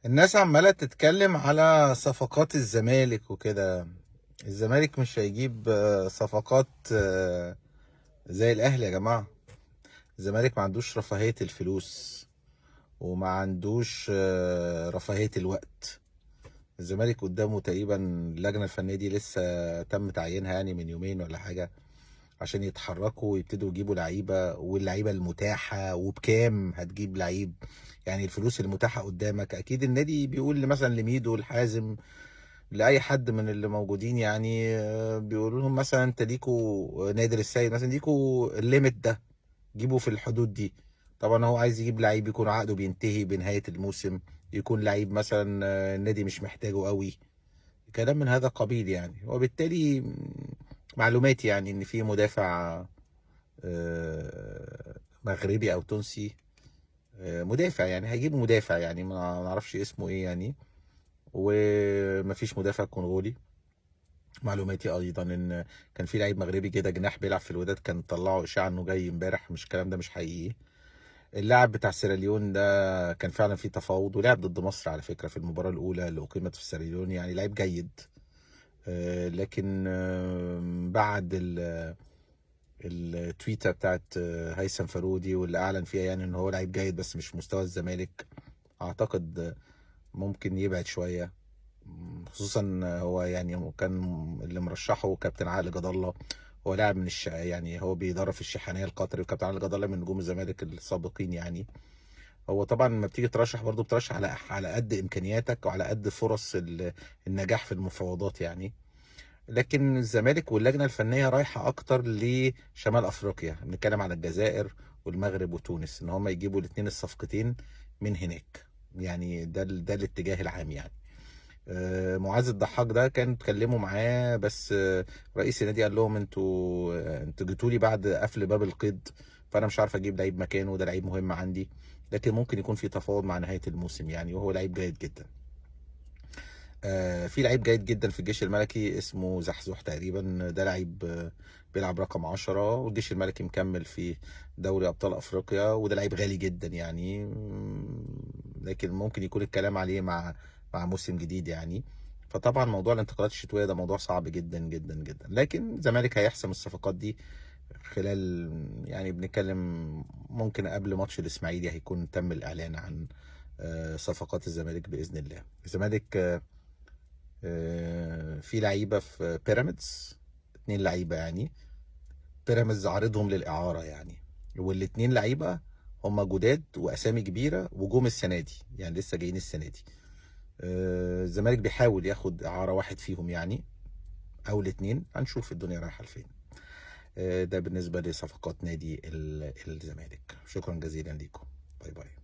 الناس عمالة تتكلم على صفقات الزمالك وكده. الزمالك مش هيجيب صفقات زي الأهلي يا جماعة. الزمالك ما عندوش رفاهية الفلوس وما عندوش رفاهية الوقت. الزمالك قدامه تقريبا اللجنة الفنية دي لسه تم تعيينها يعني من يومين ولا حاجة، عشان يتحركوا ويبتدوا يجيبوا لعيبة، واللعيبة المتاحة وبكام هتجيب لعيب. يعني الفلوس المتاحة قدامك، أكيد النادي بيقول مثلا لميدو، لحازم، لأي حد من اللي موجودين يعني، بيقولوا لهم مثلا انت ليكوا نادر السيد مثلا، ليكوا ال limit ده، جيبوا في الحدود دي. طبعا هو عايز يجيب لعيب يكون عقده بينتهي بنهاية الموسم، يكون لعيب مثلا النادي مش محتاجه قوي، كلام من هذا القبيل يعني. وبالتالي معلوماتي يعني ان في مدافع مغربي او تونسي، مدافع يعني، هيجيبوا مدافع يعني ما نعرفش اسمه ايه يعني. ومفيش مدافع كونغولي. معلوماتي ايضا ان كان في لعيب مغربي كده جناح بيلعب في الوداد، كان طلعوا اشاعة انه جاي امبارح، مش الكلام ده مش حقيقي. اللاعب بتاع سيراليون ده كان فعلا في تفاوض، ولعب ضد مصر على فكرة في المباراة الاولى اللي اقيمت في سيراليون، يعني لعيب جيد. لكن بعد التويته بتاعت هيثم فارودي واللي اعلن فيها يعني ان هو لعيب جيد بس مش مستوى الزمالك، اعتقد ممكن يبعد شوية، خصوصا هو يعني كان اللي مرشحة كابتن عادل جد الله، هو لاعب من يعني هو بيدرب في الشحانيه القطري، وكابتن عادل جد الله من نجوم الزمالك السابقين يعني. هو طبعا لما بتيجي ترشح برضه بترشح على قد امكانياتك وعلى قد فرص النجاح في المفاوضات يعني. لكن الزمالك واللجنة الفنية رايحة اكتر لشمال افريقيا، بنتكلم على الجزائر والمغرب وتونس، ان هم يجيبوا الاثنين الصفقتين من هناك يعني. ده الاتجاه العام يعني. معاذ الضحاك ده كان اتكلموا معاه، بس رئيس النادي قال لهم انتوا جيتوا لي بعد قفل باب القيد، فانا مش عارف اجيب لعيب مكانه، ده لعيب مهم عندي، لكن ممكن يكون في تفاوض مع نهاية الموسم يعني، وهو لعيب جيد جدا. في لعيب جيد جدا في الجيش الملكي اسمه زحزوح تقريبا، ده لعيب بيلعب رقم 10، والجيش الملكي مكمل في دوري ابطال افريقيا، وده لعيب غالي جدا يعني، لكن ممكن يكون الكلام عليه مع موسم جديد يعني. فطبعا موضوع الانتقالات الشتوية ده موضوع صعب جدا جدا جدا، لكن الزمالك هيحسم الصفقات دي خلال يعني بنتكلم ممكن قبل ماتش الاسماعيلي هيكون تم الاعلان عن صفقات الزمالك باذن الله. الزمالك في لعيبة في بيراميدز، 2 لعيبة يعني، بيراميدز عارضهم للاعاره يعني، والاثنين لعيبة هم جداد واسامي كبيرة وجم السنة دي يعني، لسه جايين السنة دي. الزمالك بيحاول ياخد اعاره واحد فيهم يعني او الاثنين، هنشوف الدنيا رايحة لفين. ده بالنسبة لصفقات نادي الزمالك. شكرا جزيلا ليكم، bye bye.